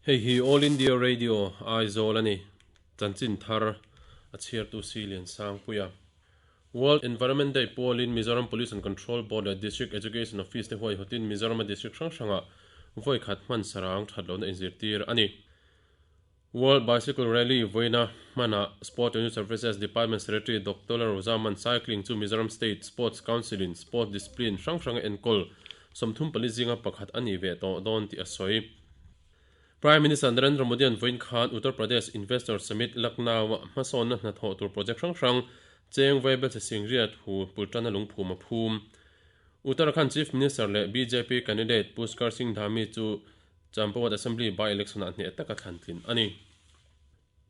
Hei hi All India Radio Aizawl a ni. Chanchin thar a chhiartu si Liansangpuia. World Environment Day pualin Mizoram Pollution Control Board leh District Education Office te huaihawtin Mizorama district hrang hrangah vawi khat hman sarang that lohna inzirtir a ni. World Bicycle Rally vawiina hmanah Sport and Youth Services Department Secretary Doctor Lalrozaman Cycling chu Mizoram State Sports Council-in sport discipline hrang hranga enkawl 34 zinga pakhat a ni ve tawh dawn tih a sawi. Prime Minister Narendra Modi-a'n vawiin khan Uttar Pradesh Investor Summit Lucknow-a hmasawnna hnathawh tur project hrang hrang cheng vaibelchhe singriat hu pultana lungphum a phum. Uttarakhand Chief Minister leh bjp candidate Pushkar Singh Dhami chu Champawat Assembly by-election-ah hneh taka thlan tlin a ni.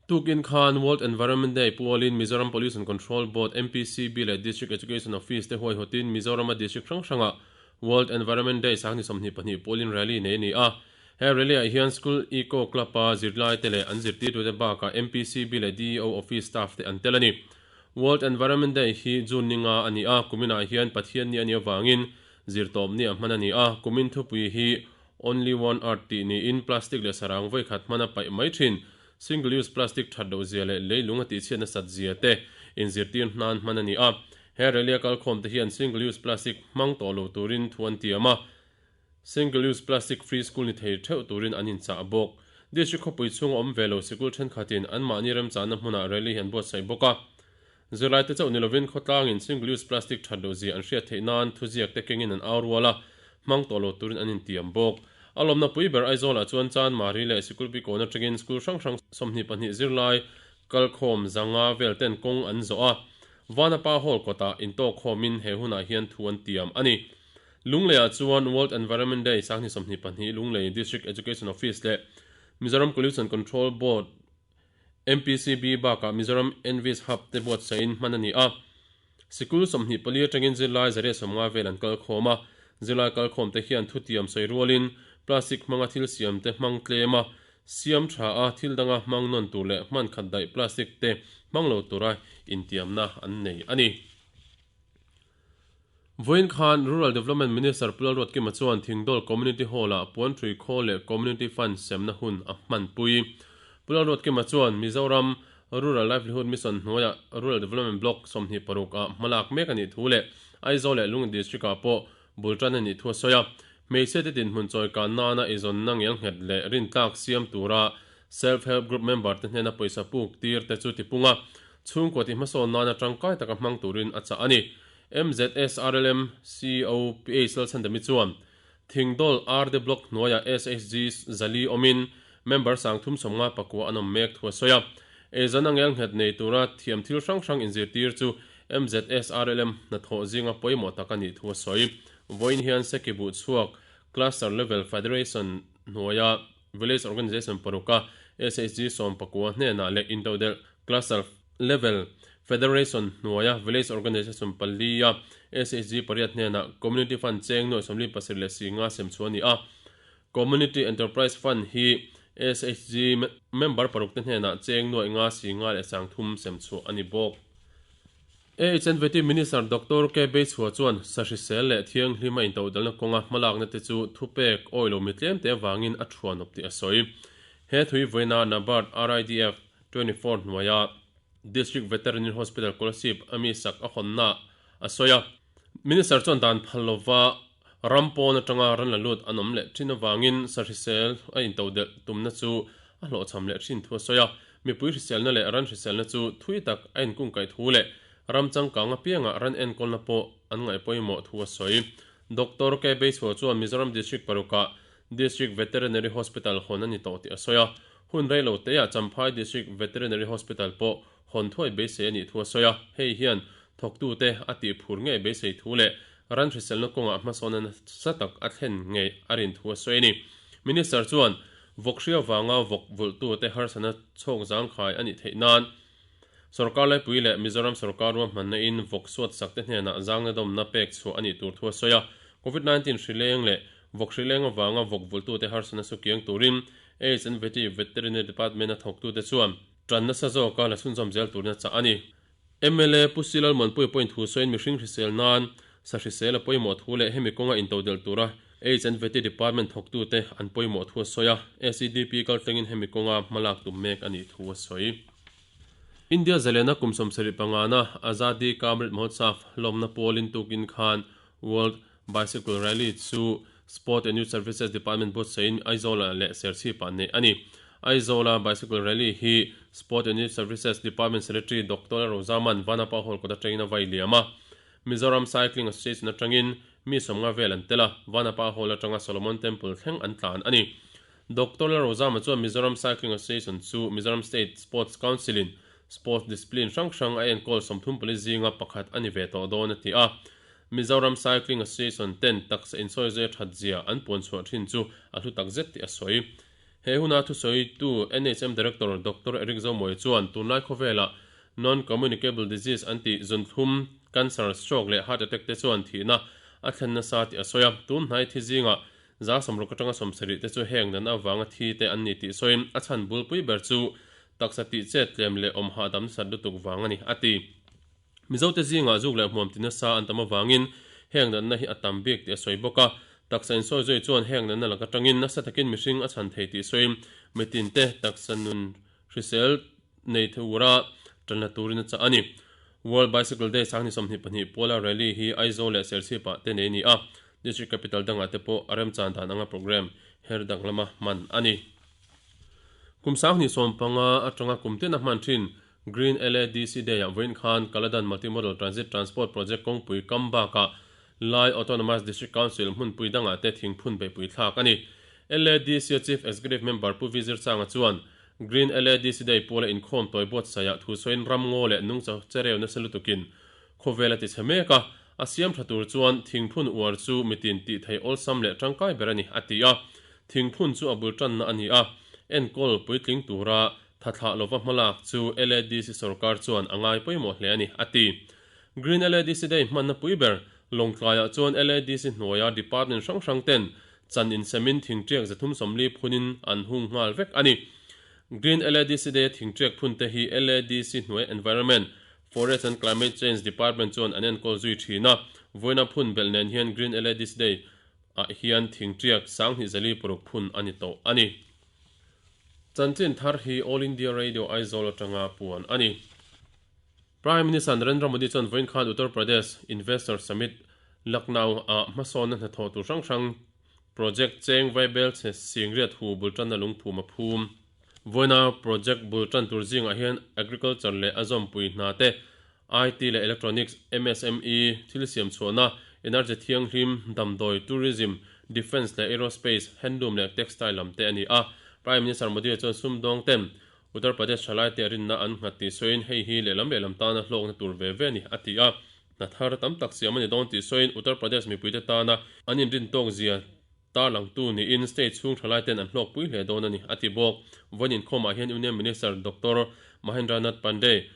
Tukin khan World Environment Day pualin Mizoram Pollution Control Board, MPCB, leh District Education Office te huaihawtin Mizorama district hrang hrangah World Environment Day sangni 22 pualin rally nei a ni a. He rally-ah hian School Eco Club-a zirlaite leh an zirtirtute bakah MPCB leh DEO Office staff te an tel a ni. World Environment Day hi June ninga a ni a, kuminah hian Pathian ni a nih avangin zirtawp ni a hman a ni a. Kumin thupui hi Only One Earth tih niin plastic leh sarang vawikhat hman a paih mai thin. Single use plastic that loh zia leh leilung a tihchhiat nasat zia te inzirtir hnan hman a ni a. He rally a kalkhawm te hian single use plastic hmang tawh lo turin thu an tiam a. Single use plastic free school ni thei theuh turin an inchah bawk. District khawpui chhunga awm ve lo sikul thenkhatin anmahni remchahna hmunah rally hi an buatsaih bawk a. Zirlaite chauh ni lovin khawtlangin single use plastic that loh zia an hriat theih nan thuziak te kengin an au rual a, hmang tawh lo turin an intiam bawk. A lawmna pui ber Aizawlah chuan Chanmari leh Sikulpi kawn atangin school hrang hrang 22 zirlai kalkhawm zanga vel ten kawng an zawh a, Vanapa Hall kawtah intawkkhawmin he hunah hian thu an tiam a ni. Lungleiah chuan World Environment Day 22 Lunglei District Education Office leh Mizoram Pollution Control Board, MPCB bakah Mizoram Envis Hub te buatsaihin hman a ni a. Sikul 24 atangin zirlai 150 vel an kal khawm a. Zirlai kal khawm te hian thutiam sawi rualin plastic hmanga thil siam te hmang tlem a, siam tha a, thil danga hmang nawn tur leh hman khat daih plastic te hmang lo tura intiamna an nei a ni. Vawiin khan Rural Development Minister Pu Lalruatkima chuan Thingdawl Community Hall-ah Puanṭhui Khaw leh Community Fund semna hun a hmanpui. Pu Lalruatkima chuan Mizoram Rural Livelihood Mission hnuaiah Rural Development Block 26 ah hmalak mek a nih thu leh Aizawl leh Lunglei District-ah pawh bul tan a nih thu a sawi a. Hmeichhiate dinhmun chawikan nana eizawnna ngelnghet leh rintlak siam tura Self Help Group member te hnena pawisa puk tir te chu tipung a, chhungkua tih hmasawn nana tangkai taka hmang turin a chah a ni. MZSRLM CEO PH Lalchhandami chuan, Thingdawl RD Block hnuaiah SHG zali awmin member 359 an awm mek thu a sawi a. Eizawn a ngelnghet nei tura thiam thil hrang hrang inzirtir chu MZSRLM hnathawh zinga pawimawh tak a nih thu a sawi. Vawiin hian Sekibuh chhuak Cluster Level Federation hnuaia Village Organization paruka SHG 19 hnenah leh Intodelh Cluster Level Federation hnuaia Village Organization palia SHG pariat hnenah Community Fund cheng nuai 47 leh singa sem chu a ni a. Community Enterprise Fund hi SHG member paruk te hnenah cheng nuai nga singa leh 30 sem chu a ni bawk. AHNVT Minister Doctor K Beichhua chuan sahrisel leh thianghlim a intodelhna kawnga hmalakna te chu thupek awi lo mi tlem te avangin a thuan awp tih a sawi. He thui vawiina NABARD RIDF 24 hnuaia District Veterinary Hospital Kolasib a mi sak a hawnna a sawi a. Minister chuan dan phal lova ram pawn atanga ran la lut an awm leh thin avangin sahrisel a intodelh tumna chu a hlawhchham leh thin thu a sawi a. Mipui hriselna leh ran hriselna chu thui tak a inkungkaih thu leh ram changkang apiangah ran enkawlna pawh an ngaih pawimawh thu a sawi. Doctor K Beisua chuan Mizoram District parukah District Veterinary Hospital hawn a ni tawh tih a sawi a. Hun rei lo teah Champhai District Veterinary Hospital pawh hawn thuai beisei a nih thu a sawi a, hei hian thawktute a tih phur ngei beisei thu leh ran hriselna kawngah hmasawnna nasa tak a thlen ngei a rin thu a sawi a ni. Minister chuan vawk hria vanga vawk vulhtute harsatna chhawk zangkhai a nih theih nan sorkar laipui leh Mizoram sorkar ruahmanna in vawk suat sak te hnenah zangna dawmna pek chhuah a nih tur thu a sawi a. Covid-19 hrileng leh vawk hrileng avanga vawk vulhtute harsatna su kiang turin HNVT Veterinary Department a thawktute chuan tan nasa zawka la chhunzawm zel turin a chah a ni. Mla Pu Silalmuanpuia pawhin thu sawiin mihring hrisel nan sa hrisel a pawimawh thu leh hemi kawnga intodelh tura. H&VT Department thawktute an pawimawh thu a sawi a, SEDP kaltlengin hemi kawnga hmalak tum mek a nih thu a sawi. India zalena kum 75 na Azadi Ka Amrit Mahotsav lawmna pawlin tukin khan World Bicycle Rally chu Sport and Youth Services Department buatsain Aizawl-ah leh Serchhip-ah neih a ni. Aizawl-a Bicycle Rally hi Sport and Youth Services Department Secretary Doctor Rozaman Vanapa Hall kawt atangin a vai liam a. Mizoram Cycling Association atangin mi 50 vel an tel a, Vanapa Hall atanga Solomon Temple thleng an tlan a ni. Doctor Lalrozama chuan Mizoram Cycling Association chu Mizoram State Sports Council-in sports discipline hrang hrang a enkawl 34 zinga pakhat a ni ve tawh dawn a ti a. Mizoram Cycling Association ten taksa insawi zui a that zia an puan chhuah thin chu a hlu tak zet tih a sawi. He huna thusawitu NHM Director Doctor Eric Zomawi chuan tunlai khawvelah Non-communicable disease an tih zunthlum, cancer, stroke leh heart attack te chuan thihna a thlen nasa tih a sawi a. Tun hnai thi zingah 60 atanga 70 te chu heng dan avanga thi te an ni tih sawiin a chhan bulpui ber chu taksa tih chet tlem leh awm hahdam nasat lutuk vang a ni, a ti. Mizote zingah zuk leh hmuam ti nasa an tam avangin heng natna hi a tam bik tih a sawi bawk a. Taksa insawi zui chuan heng natna lak atangin nasa takin mihring a chhan thei tih sawiin mitinte taksa nun hrisel nei tura tanna turin a chah a ni. World Bicycle Day 2022 puala rally hi Aizawl leh Serchhip-ah te nei a ni a, District Capital dangah te pawh a remchan dan anga programme her dang lama hman a ni. Kum 2015 atanga kum tin a hman thin Green LADC Day-ah vawiin khan Kaladan Multimodal Transit Transport Project kawngpui kam bakah Lai Autonomous District Council hmunpui dangah te thingphun beihpui thlak a ni. LADC-a Chief Executive Member Pu V Zirchanga chuan Green LADC Day puala inkhawm tawi buatsaihah thu sawiin ramngaw leh nungcha chereu nasa lutukin khawvel a ti chhe mek a, a siam tha tur chuan thingphun uar chu mitin tih theih awlsam leh tangkai ber a ni, a ti a. Thingphun chu a bul tanna a ni a, enkawl puitling tura Thathlah lova hmalak chu LADC sorkar chuan a ngai pawimawh hle a ni, a ti. Green LADC Day hmanna pui ber Lawngtlaiah chuan LADC hnuaia department hrang hrang ten chan insemin thingṭiak 340 phunin an hung nghal vek a ni. Green LADC Day-a thingṭiak phunte hi LADC hnuai Environment, Forest and Climate Change Department chuan an enkawl zui thin a, vawiina phun belh nen hian Green LADC Day ah hian thingṭiak 2406 phun a ni tawh a ni. Chanchin thar hi All India Radio Aizawl atanga puan a ni. Prime Minister Narendra Modi chuan vawiin khan Uttar Pradesh Investor Summit Lucknow ah hmasawnna hnathawh tur hrang hrang project cheng vaibel chhe singriat hu bul tanna lungphum a phum. Vawiina project bul tan tur zingah hian Agriculture leh a zawmpui hna te, IT leh Electronics, MSME, thil siam chhuahna, Energy thianghlim, damdawi, Tourism, Defence leh Aerospace, Handloom leh Textile lam te a ni a. Prime Minister Modi chuan sumdawng ten Uttar Pradesh thalaite rinna an nghat tih sawiin hei hi lehlam lehlam tana hlawkna tur ve ve a ni a ti a. Hna thar tam tak siam a ni dawn tih sawiin Uttar Pradesh mipuite tana an inrintawk zia tarlangtu niin state chhung thalaiten an hlawkpui hle dawn a ni a ti bawk. Vawiin inkhawmah hian Union Minister Doctor Mahendra Nath Pandey,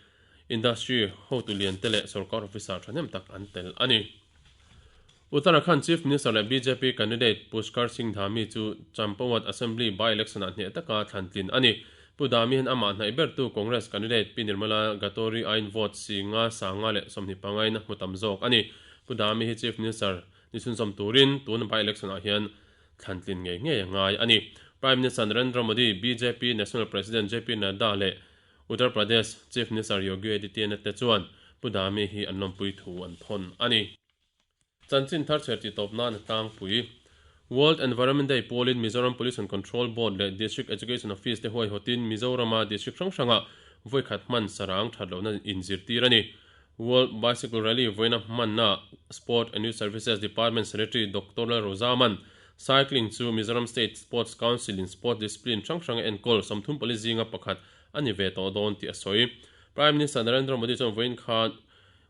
Industry hotu lian te leh sorkar officer thahnem tak an tel a ni. Uttarakhand Chief Minister leh bjp candidate Pushkar Singh Dhami chu Champawat Assembly by-election ah hneh taka thlan tlin a ni. Pu Dhami hian amah hnaih bertu Congress candidate Pi Nirmala Gatori aiin vote 500 sanga leh 25 in a hmu tam zawk a ni. Pu Dhami hi Chief Minister ni chhunzawm turin tun by-election ah hian thlan tlin ngei ngei a ngai a ni. Prime Minister Narendra Modi, bjp National President JP Nadda leh Uttar Pradesh Chief Minister Yogi Adityanath te chuan Pu Dhami hi an lawmpui thu an thawn a ni. Chanchin thar chher tih tawp nan a tlangpui. World Environment Day pawlin Mizoram Pollution Control Board leh District Education Office te huaihawtin Mizorama district hrang hrangah vawikhat hman sarang that lohna inzirtir a ni. World Bicycle Rally vawiina hmanna Sport and Youth Services Department Secretary Doctor Lalrozaman Cycling chu Mizoram State Sports Council in sport discipline hrang hrang a enkawl 34 zinga pakhat a ni ve tawh dawn tih a sawi. Prime Minister Narendra Modi chuan vawiin khan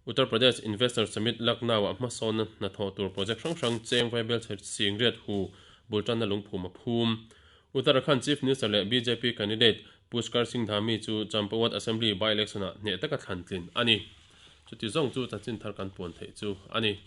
Uttar Pradesh Investor Summit Lucknow ah hmasawnna hnathawh tur project hrang hrang cheng vaibel chhe singriat hu bul tanna lungphum a phum. Uttarakhand Chief Minister leh bjp candidate Pushkar Singh Dhami chu Champawat Assembly by-election ah hneh taka thlan tlin a ni. Chuti zawng chu chanchin thar kan puan theih chu a ni.